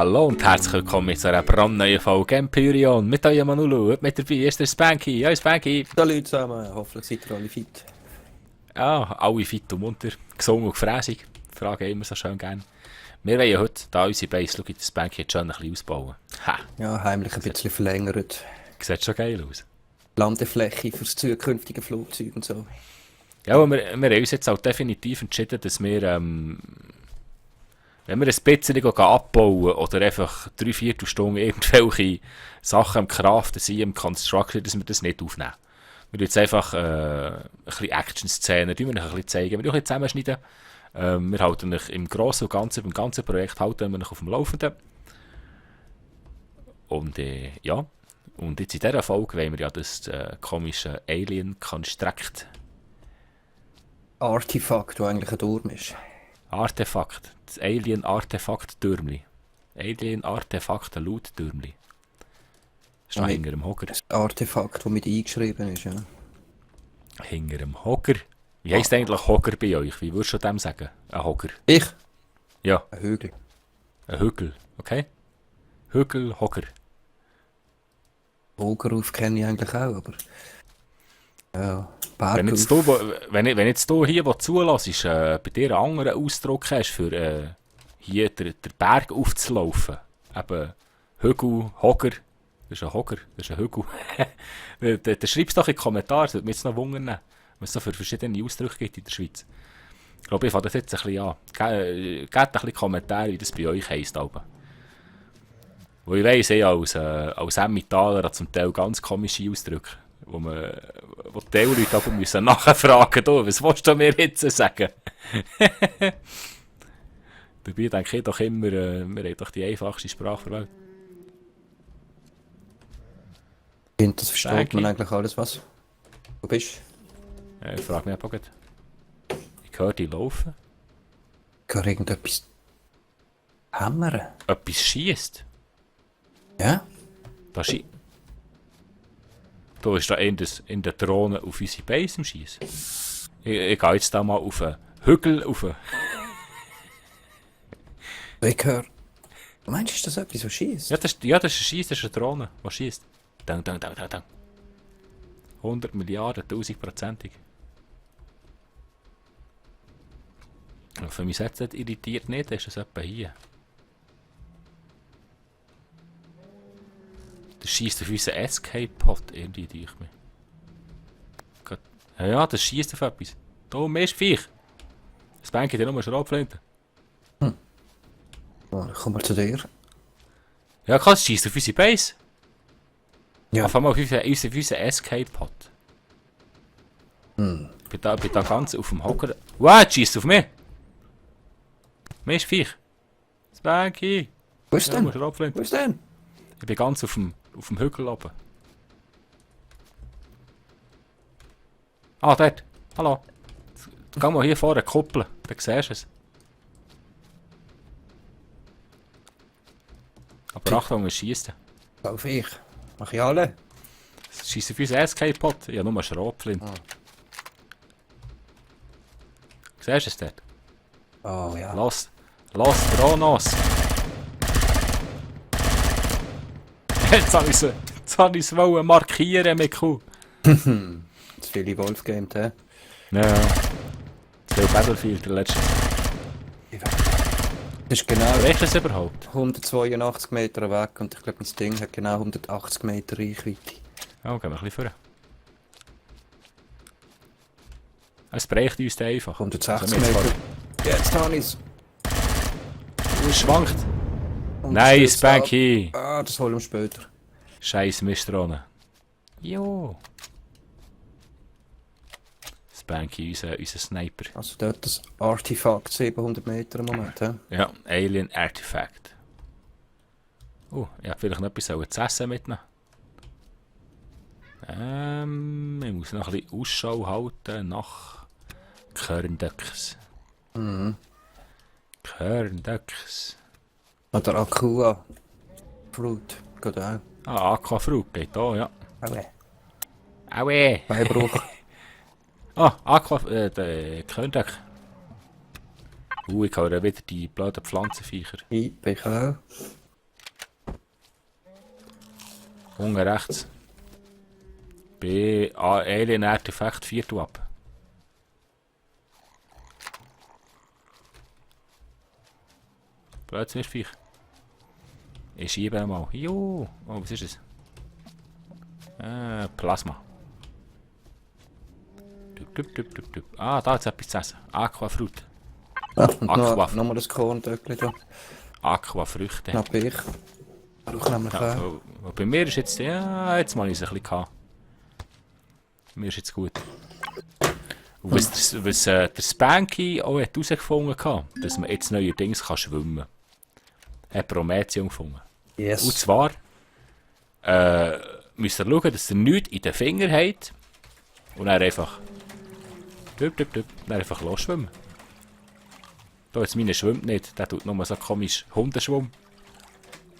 Hallo und herzlich willkommen zu einer brandneuen Folge Empyreon. Mit euch Manulu, mit dabei ist der Spanky. Ja, Spanky. Salut zusammen, hoffentlich seid ihr alle fit. Ja, alle fit und munter, gesund und gefräßig. Fragen immer so schön gerne. Wir wollen heute, da unsere Base, schau, der Spanky hat schon ein bisschen ausbauen. Ha, Ja, heimlich ein bisschen verlängert. sieht schon geil aus. Landefläche fürs zukünftige Flugzeug und so. Ja, aber wir haben uns jetzt auch definitiv entschieden, dass wir, wenn wir ein bisschen abbauen oder einfach 3/4 Stunden irgendwelche Sachen am Craften sind, im Construction, dass wir das nicht aufnehmen. Wir tun jetzt einfach ein bisschen Action-Szenen, die wir euch ein bisschen zeigen, wir tun ein bisschen zusammenschneiden. Wir halten euch im Großen und Ganzen, beim ganzen Projekt halten wir euch auf dem Laufenden. Und ja, und jetzt in dieser Folge wollen wir ja das komische Alien-Konstrukt Artefakt, das eigentlich ein Turm ist. Artefakt. Das Alien-Artefakt-Türmli. Alien-Artefakt-Loot-Türmli. Ist noch hinter dem Hocker. Das Artefakt, das mit eingeschrieben ist, ja. Hinter dem Hocker? Wie heisst eigentlich Hocker bei euch? Wie würdest du dem sagen? Ein Hocker? Ich? Ja, Ein Hügel. ein Hügel. Okay? Hügel, Hocker. Ogeruf kenne ich eigentlich auch, aber... Ja, Wenn Bergauf. jetzt du, wenn jetzt du hier wo zulässt, bei dir einen anderen Ausdruck hast, für hier den Berg aufzulaufen. Eben Hügel, Hocker. Das ist ein Hocker, das ist ein Hügel. Dann schreib es doch in die Kommentare, das würde mich jetzt noch wundern, was es so für verschiedene Ausdrücke gibt in der Schweiz. Ich glaube, ich fange das jetzt ein bisschen an. Gebt ein bisschen Kommentare, wie das bei euch heisst. Wo ich weiss, als Emmentaler hat zum Teil ganz komische Ausdrücke, wo die Teilleute aber müssen nachfragen müssen, was willst du mir jetzt sagen? Dabei denke ich doch immer, wir haben doch die einfachste Sprache der Welt. Kind, das versteht Danke. man eigentlich alles, was? Wo bist du? Ich frage mich auch gerade. Ich höre die laufen. Ich höre irgendetwas... Hämmern? Etwas schiesst. Ja? Da ist da in der Drohne auf unsere Base im Schießen. Ich gehe jetzt da mal auf einen Hügel rauf. Ich höre... Meinst du, ist das etwas, was schießt? Ja, das ist ein Schieß, das ist eine Drohne, die schießt. Dang, dang, dang, dang, dang. 100 Milliarden, 1000%ig. Und für mich jetzt nicht irritiert nicht, ist es etwa hier. Das schießt auf unseren Escape-Pod, irgendwie durch mich. Ja, das schießt auf etwas. Da, mehr Viech. Das Bank hat ja nur Schrotflinte. Oh, dann kommen wir zu dir. Ja, krass, es schießt auf unsere Base. Ja. Auf einmal auf unseren Escape-Pod. Ich bin da ganz auf dem Hocker. Wow, es schießt auf mich. Mehr Viech. Das Banky. Wo ist denn? Schrotflinte. Wo ist denn? Ich bin ganz auf dem Hügel oben. Ah, dort. Hallo. Jetzt geh mal hier vorne kuppeln. Dann siehst du es. Aber Achtung, es schießt. Auf ich. Mach ich alle? Es schießt auf unseren Escape-Pod. Ich habe nur einen Schrotflinte. Siehst du es dort? Oh ja. Los Dronos! Jetzt habe ich es markieren mit Q. Das viele Wolf-Games, hä? Ja. Zu viel Battlefield, der letzte. Das ist genau Wer ist das überhaupt? 182 Meter weg und ich glaube, das Ding hat genau 180 Meter Reichweite. Ja, gehen wir ein bisschen vor. Es bricht uns da einfach. 160 Also, Meter. Jetzt habe ich es. Es schwankt. Nice, Banky! Ah, das holen wir später. Scheiß Mistdrohne. Jo. Das Banky, unser Sniper. Also dort das Artefakt 700 Meter im Moment, hä? Ja, Alien Artifact. Ich habe vielleicht noch etwas zu essen mitnehmen. Ich muss noch ein bisschen Ausschau halten nach Körndöcks. Körndöcks. Oder Aqua Fruit. Geht auch. Ah, Aquafruit geht da, ja. Aue. Aue! Beibruch. Körndöck. Ich höre wieder die blöden Pflanzenviecher. Ich auch. Unten rechts. Bei Alien-Artefakt 4 ab. Plötzlich Viech. Ich schiebe mal. Jo! Oh, was ist es? Plasma. Ah, da ist etwas zu essen. Aquafruit. Ah, und Aqua. nochmal das Korntöckchen da. Aquafrüchte. Knapp ich. Brauche nämlich Ja, auch. bei mir ist jetzt... Ja, jetzt mal ich es ein bisschen gehabt. Mir ist jetzt gut. Und was der Spanky auch hat herausgefunden hat, dass man jetzt neuerdings kann schwimmen kann. Hat Prometium gefunden. Yes. Und zwar müsst ihr schauen, dass ihr nichts in den Finger habt. Und dann einfach... Dann einfach losschwimmen. Da jetzt meine schwimmt nicht. Der tut nur so komisch Hundeschwumm.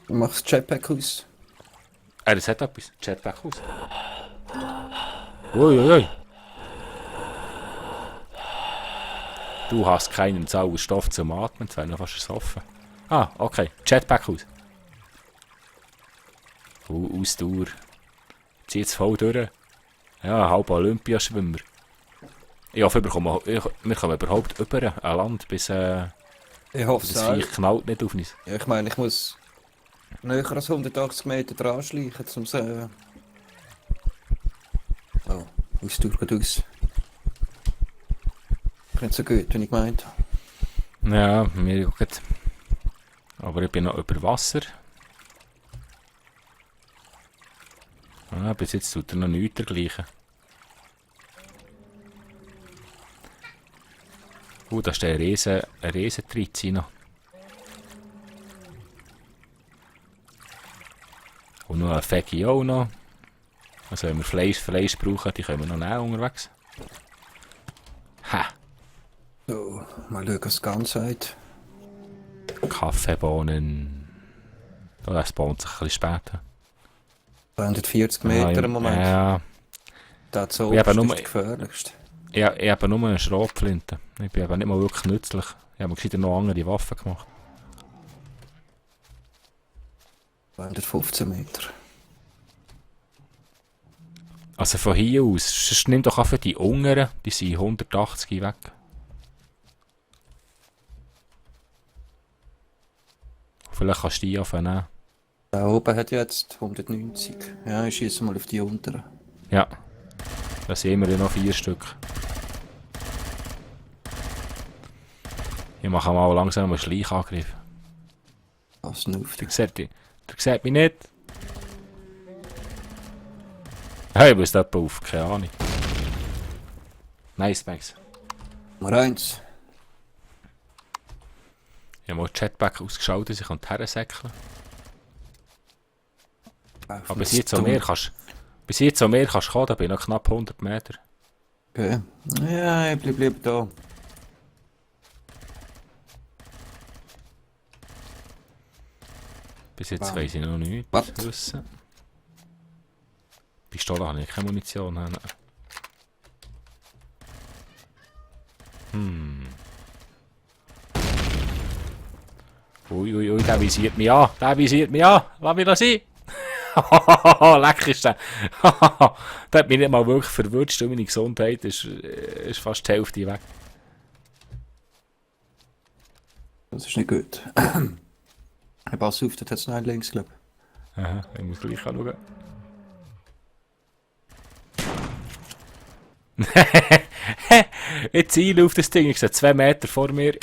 Du machst Jetpack aus. Das hat etwas. Jetpack aus. Uiuiui. Du hast keinen Sauerstoff zum Atmen, das wäre noch fast ersoffen. Ah, okay. Jetpack aus. Ausdauer. Zieh jetzt voll durch. Ja, halb Olympiaschwimmer. Ich hoffe, wir kommen überhaupt über ein Land, bis Ich hoffe das es auch. Viech knallt nicht auf uns. Ja, ich meine, ich muss näher als 180 Meter dran schleichen, um es... Oh, Ausdauer geht aus. Nicht so gut, wie ich gemeint habe. Ja, mir gut. Aber ich bin noch über Wasser. Bis jetzt tut er noch nichts dergleichen. Da ist ein riesen Tritzi noch. Und noch ein Fegi auch noch. Also wenn wir Fleisch brauchen, die können wir noch nehmen unterwegs. Ha! So, mal schauen, was es ganz sagt. Kaffeebohnen. Das spawnt sich ein bisschen später. 240 Meter im Moment. Ja. Das so Ich ist habe das nur- gefährlichste. Ich habe nur eine Schrotflinte. Ich bin aber nicht mal wirklich nützlich. Ich habe mir gescheiter noch andere Waffen gemacht. 215 Meter. Also von hier aus, sonst nimm doch einfach die Ungeren, die sind 180 weg. Vielleicht kannst du die anfangen. Da oben hat jetzt 190. Ja, ich schieße mal auf die unteren. Ja. Da sehen wir ja noch 4 Stück. Ich mache mal langsam einen Schleichangriff. Was denn auf die? Der sieht mich nicht. Hey, ich muss jemand auf, keine Ahnung. Nice, Max. Nummer 1. Ich habe mal den Jetpack ausgeschaltet, ich kann hersäckeln. Aber bis jetzt so mehr kannst du kommen, da bin ich noch knapp 100 Meter. Okay. Ja, ich bleib lieber da. Bis jetzt Wow. weiss ich noch nichts. Was? Wissen. Pistole habe ich keine Munition. Nein. Ui, der visiert mich an. Lass mich da sein. Leck ist der. Der hat mich nicht mal wirklich verwirrt. Meine Gesundheit ist fast die Hälfte weg. Das ist nicht gut. Hey, pass auf, das hat es noch einen links, glaube ich. Aha, ich muss gleich anschauen. Jetzt ziele auf das Ding. Ich sehe 2 Meter vor mir.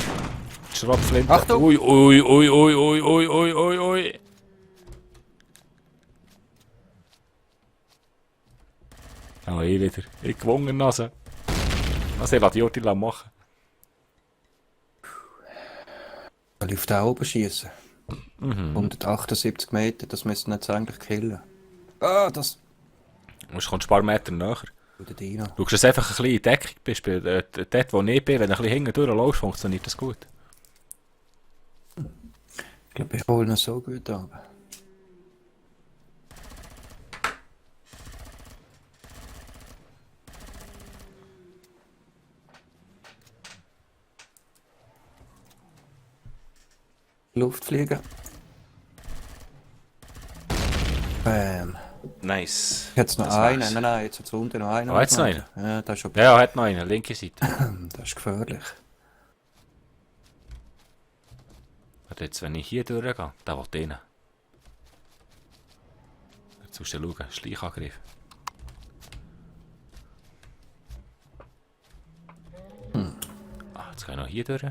Schrotflinte. Achtung! Ui. Oh, ich wieder. Ich gewungen Nase. Also ich lasse die Orte machen. Soll ich auf den oben schießen? 178 Meter, das müsste jetzt eigentlich killen. Ah, das... Du kommst ein paar Meter näher. Der Dino. Du schaust, dass du einfach ein bisschen in Deckung bist. Dort, wo ich bin, wenn du ein bisschen hinten durchläufst, funktioniert das gut. Ich glaube, ich hole ihn so gut ab. Luft fliegen. Bam. Nice. Jetzt noch Das einen. wär's. Nein, jetzt hat's unten noch einen. Ah, hat's noch einen? Ja, das ist schon... Ja, hat noch einen, linke Seite. Das ist gefährlich. Warte, jetzt, wenn ich hier durchgehe, da will den. Jetzt musst du schauen, Schleichangriff. Ah, jetzt kann ich noch hier durch.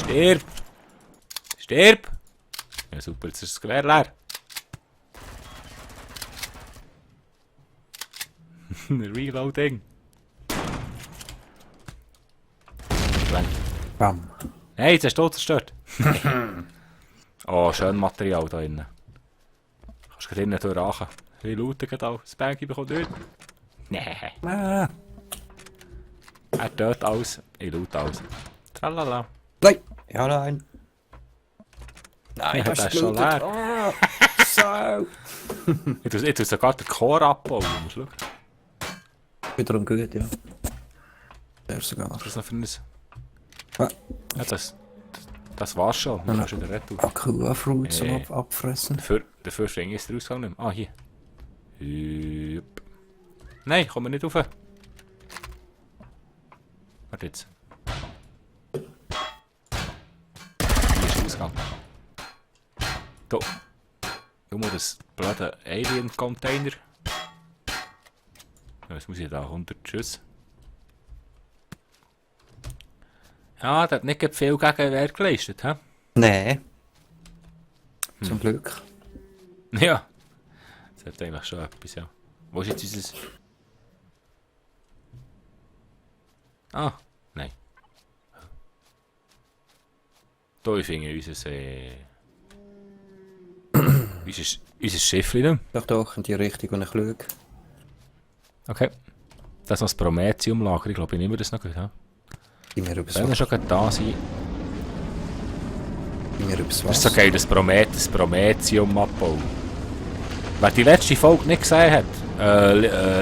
Stirb! Stirb! Ja super, jetzt ist das Gewehr leer. Reloading. Wenn. Bam. Hey, jetzt hast du zerstört. Oh, schön Material da innen. Kannst du drinnen durchrachen. Wie looten geht auch. Das Baggy bekommt nicht. Nee. Ah. Er tötet alles. Ich loot alles. Tralala. Nein. Ja, nein. Nein, das das ist schon leer. Ah. So. Ich tue sogar den Core abbauen. Musst du schauen. Wiederum gut, ja. Der sogar. Was ist das noch für ein... Ah. Ja, das war's schon. Du kannst wieder retour. Aqua-Fruit zum Hey. Abfressen. Dafür finde ich es der Ausgang nicht mehr. Ah, hier. Hüpp. Nein, komm nicht rauf. Warte jetzt. Hier ist der Ausgang. Da. Schau mal, das blöde Alien-Container. Was muss ich da? 100 Schuss. Ja, der hat nicht viel Gegenwehr geleistet, hä? Nee. Zum Glück. Ja. Das hat eigentlich schon etwas, ja. Wo ist jetzt unser... Ah, nein. Da, ich finde unser Schiff nicht. Doch, in die Richtung, wo ich schaue. Okay. Das ist noch das Prometium-Lager. Ich glaube, ich nehme das noch gut. Ja? Gib mir übers Wenn wir Wasser. schon da sind. Gib mir übers Das ist so Wasser. geil, das Prometium-Abbau. Wer die letzte Folge nicht gesehen hat,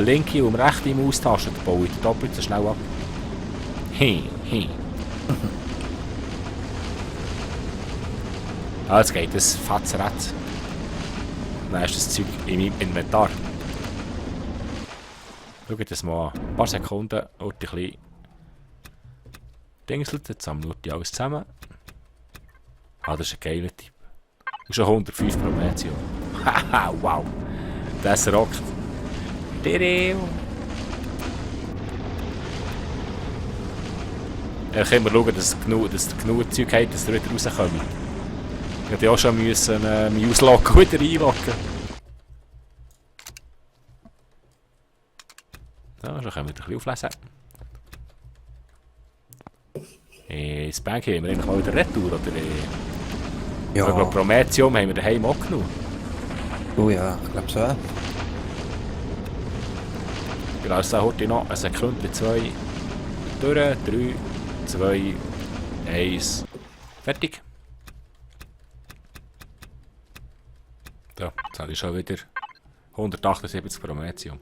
linke und rechte Maustaste baue ich doppelt so schnell ab. Hi. Ah, jetzt geht das Fatzratz. Dann ist das Zeug in meinem Inventar. Schaut das mal an. Ein paar Sekunden, ein bisschen Dingselt, jetzt sammelt die alles zusammen. Ah, das ist ein geiler Typ. Und schon 105 Prometium. Haha, wow. Das rockt. Tireo. Ich kann immer schauen, dass ihr genug Zeug habt, dass ihr wieder rauskommt. Ich hätte auch schon müssen, mich ausloggen und wieder einloggen. So, schon können wir ein bisschen auflesen. Das Bank haben wir eigentlich mal wieder Retour, oder? Ja. Ich glaube, Prometium haben wir daheim auch genommen. Oh ja, ich glaube so. Ich lasse heute noch eine Sekunde, 2, durch, 3, 2, 1, fertig. So, jetzt habe ich schon wieder 178 Prometium.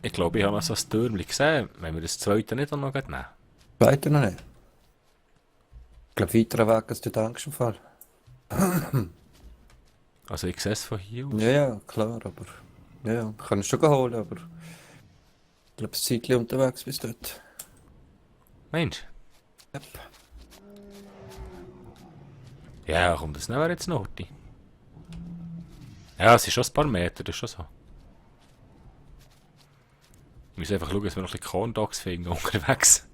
Ich glaube, ich habe noch so ein Türmchen gesehen. Wenn wir das zweite nicht auch noch nehmen. Weiter noch nicht. Ich glaube, weiter weg als du denkst im Fall. Also ich sehe es von hier aus. Ja, ja, klar, aber... Ja, ich kann es schon holen, aber... Ich glaube, es ist ein Zeitchen unterwegs bis dort. Mensch. Yep. Ja, komm, das nehmen wir jetzt noch. Horti. Ja, es ist schon ein paar Meter, das ist schon so. Wir müssen einfach schauen, dass wir noch ein bisschen Corndogs finden unterwegs.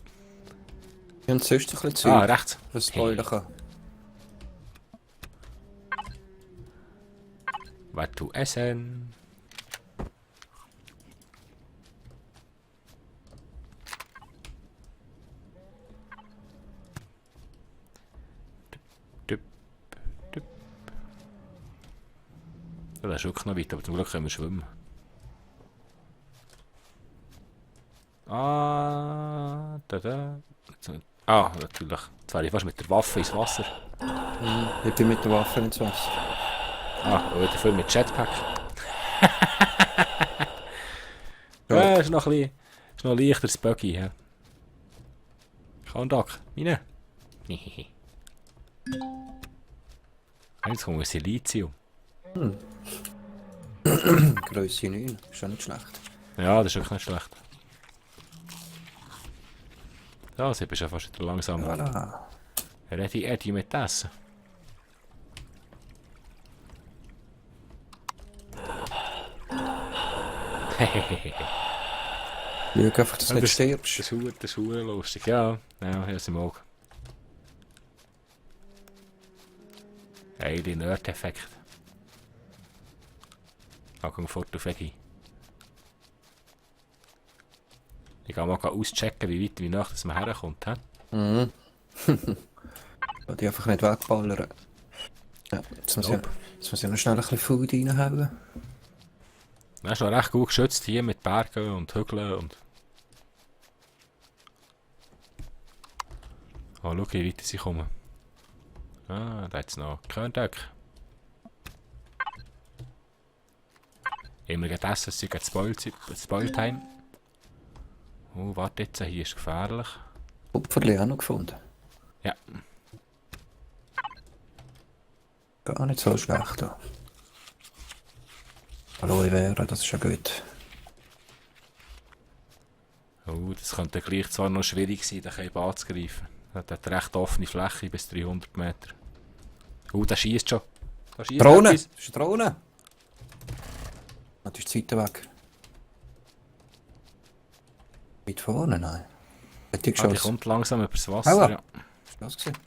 Wir haben sonst ein bisschen Zeug, Ah, rechts. was spoilern kann. Was du essen? Düpp, düpp. Ja, das ist wirklich noch weit, aber zum Glück können wir schwimmen. Ah, da. Ah, natürlich. Jetzt wäre ich fast mit der Waffe ins Wasser. Ich bin mit der Waffe ins Wasser. Ah, oder dafür mit Jetpack. Ja. Ja, ist noch ein bisschen, ist noch leichter das Buggy, ja. Kann Doc, meine. Jetzt kommt ein Silizium. Grösse 9, ist schon nicht schlecht. Ja, das ist wirklich nicht schlecht. Ja, das ist ja fast wieder langsam. Voilà. Ready mit Essen. Schau einfach, dass du nicht stirbst. Das ist verdammt lustig, ja. Ja, hier sind wir auch. Geile Nerd-Effekt. Gang fort auf Egi. Ich kann mal auschecken, wie weit, wie nah das man herkommt. He? Mhm. Die einfach nicht wegballern. Ja, jetzt muss ich noch schnell ein bisschen Food reinhauen. Das ist noch recht gut geschützt hier mit Bergen und Hügeln und... Oh, schau, wie weit sie kommen. Ah, da hat es noch Körndöcke. Immer gegessen, es ist Spoil-Time. Oh, warte jetzt, hier ist gefährlich. Kupferli auch noch gefunden. Ja. Gar nicht so schlecht da. Aloe Vera, das ist ja gut. Oh, das könnte gleich zwar noch schwierig sein, den Cape anzugreifen. Er hat eine recht offene Fläche bis 300 Meter. Oh, der schießt schon. Da schiesst Drohne! etwas. Das ist eine Drohne! Das ist die Zeit weg. Weit vorne, nein. Hat die Die geschossen? kommt langsam übers Wasser. Aua. Ja. Hast du das gesehen?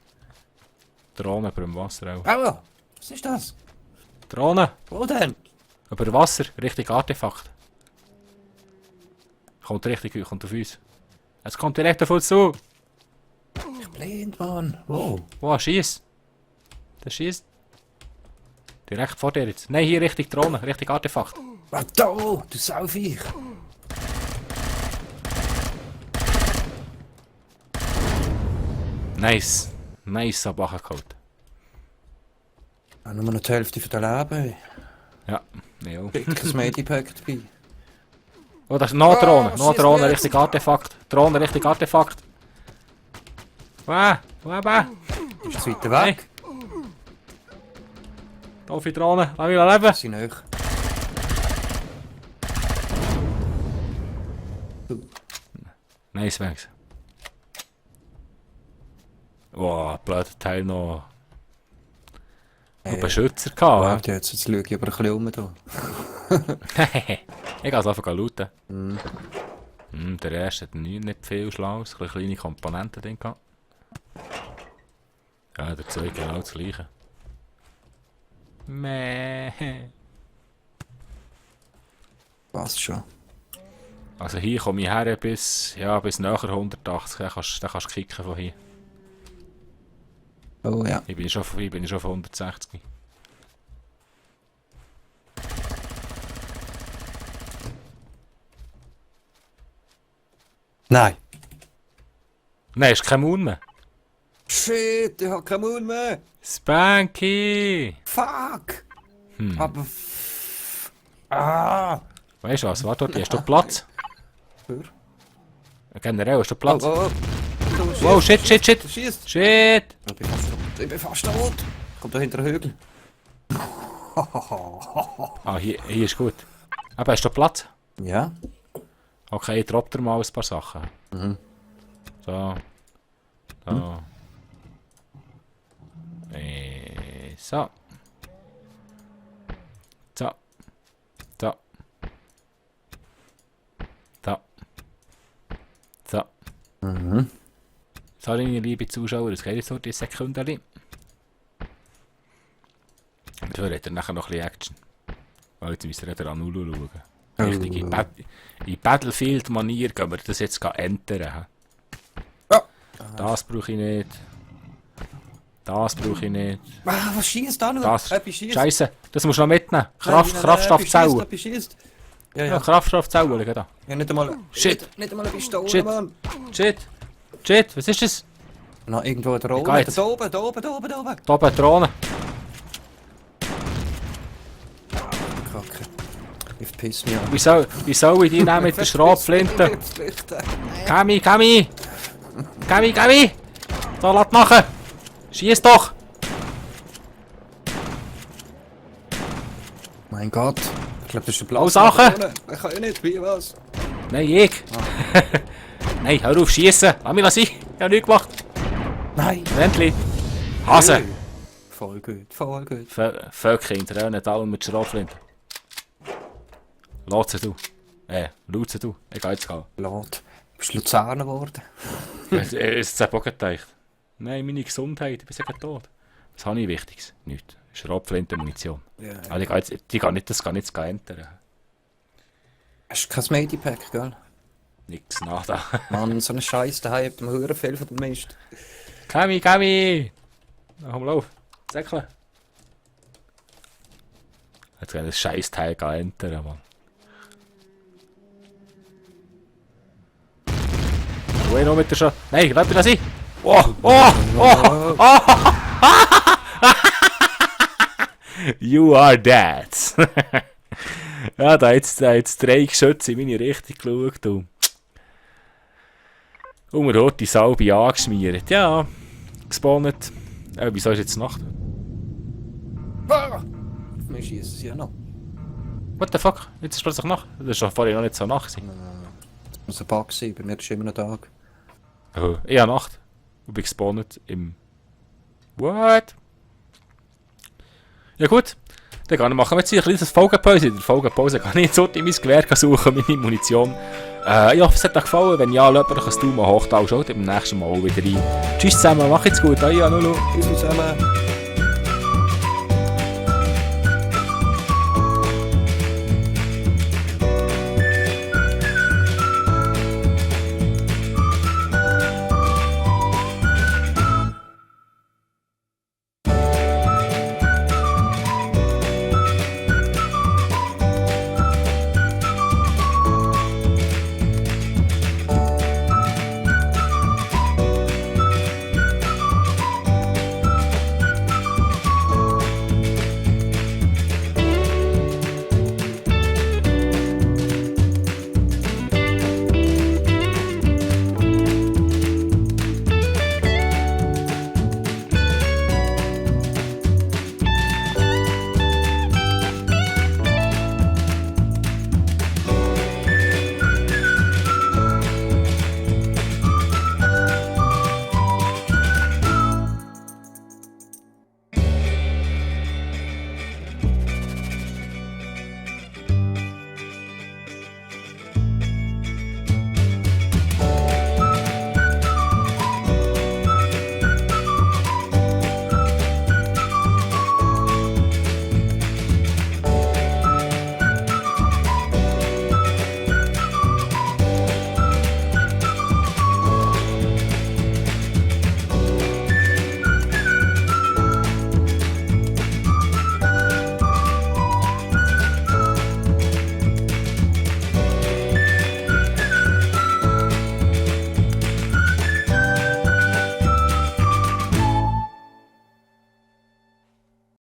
Drohne über dem Wasser auch. Aua! Was ist das? Drohne! Wo denn? Über Wasser, richtig Artefakt. Kommt auf uns. Es kommt direkt auf uns zu. Ich bin blind, Mann. Wo? Wow, schießt. Der schießt. Direkt vor dir jetzt. Nein, hier richtig Drohne, richtig Artefakt. Was da? Du Sauviech! Nice. Nice ab geholt. Nur noch die Hälfte von der Leben. Ja, ja. Dickes Medipack dabei. Oh, das ist noch Drohne, Ah, noch schießt Drohne, mir richtig Artefakt. Drohne, richtig Artefakt. Wow, Ist es weiter weg? Doofe Drohne, lass mich leben. Sie näher. Nice, Max. Wow, blöder Teil noch. Noch Beschützer gehabt, Warte, jetzt schaue ich aber ein bisschen um da. Ich kann es einfach looten. Der erste hat nicht viel Schlaues, ein bisschen kleine Komponenten drin gehabt. Ja, der zweite genau das gleiche. Meh. Passt schon. Also hier komme ich her bis näher 180, da kannst du kicken von hier. Oh ja. Ich bin schon auf 160. Nein. Nein, ist kein Mund mehr. Shit, ich hab keinen Mund mehr. Spanky! Fuck. Hm. Aber... Ah. Weißt du was, warte, hast du Platz? Für? Generell, hast du Platz? Oh. Wow, shit! Du schießt. Shit! Ich bin fast tot. Kommt da hinter den Hügel. Ah, hier ist gut. Aber hast du Platz? Ja. Okay, ich droppe dir mal ein paar Sachen. Mhm. So. So. So. So. So. So. So. Mhm. So, meine liebe Zuschauer, das geht jetzt nur die Sekunden. Und dann hat er nachher noch ein bisschen Action. Oh, jetzt müsst ihr wieder an Ulu schauen. Richtig, in Battlefield-Manier gehen wir das jetzt entern. Ja. Das brauche ich nicht. Das brauche ich nicht. Ah, was schießt da noch? Das. Etwas schiesst. Scheiße, das musst du noch mitnehmen. Nein, Kraftstoffzellen. etwas schiesst. Ja, Ja, ja. Kraftstoffzellen, da. Ja, nicht einmal... Shit. Nicht einmal eine Pistole, Shit. Mann. Shit, was ist das? Na, irgendwo da Wie oben. geht's? Da oben. Da oben eine Drohne. Kacke. Ich piss mich an. Wie soll ich die nehmen mit der Schrotflinte? Kami! So, lass machen! Schieß doch! Mein Gott. Ich glaube, das ist ein Oh, Platz. Sachen! Ich kann ja nicht, wie was? Nein, ich! Nein, hör auf, schiessen! Lass mich sein! Ich hab nichts gemacht! Nein! Ländli! Hase! Voll gut, voll gut. Völker rennen alle mit Schrotflinten. Lass sie du. Laut sie du. Ich geh jetzt gehen. Lot. Bist du Luzerner geworden? Ist es ein Bogen gedacht? Nein, meine Gesundheit, ich bin sogar tot. Was habe ich Wichtiges? Nichts. Schrotflinte, Munition. Ja. Also ich gehe jetzt, das kann nicht entern. Hast du kein Medipack, gell? Nix, nada. Mann, so eine Scheiße, daheim habt ihr mir hören viel von dem Mist. Kami! Na komm, lauf. Säckle. Jetzt kann ich das Scheiß-Teil entern, Mann. Wo ich noch mit der Schau... Nein, lass mich sein! You are dead! Ja, da hat jetzt 3 Geschütze in meine Richtung geschaut. Und mir hat die Salbe angeschmiert. Ja, gespawnt. Wieso ist jetzt Nacht? Auf mich schießen sie ja noch. What the fuck? Jetzt ist plötzlich Nacht. Das war vorher noch nicht so Nacht. Das muss ein Bug sein, bei mir ist immer noch Tag. Oh, ich habe Nacht. Und bin gespawnt im... What? Ja gut. Dann machen wir jetzt hier ein kleines Folgenpause. In der Folgenpause kann ich jetzt in mein Gewehr suchen, meine Munition. Ich hoffe, es hat euch gefallen. Wenn ja, lasst doch ein Daumen hoch da und schaut beim nächsten Mal wieder rein. Tschüss zusammen, macht's gut. Euer Nulu. Tschüss zusammen.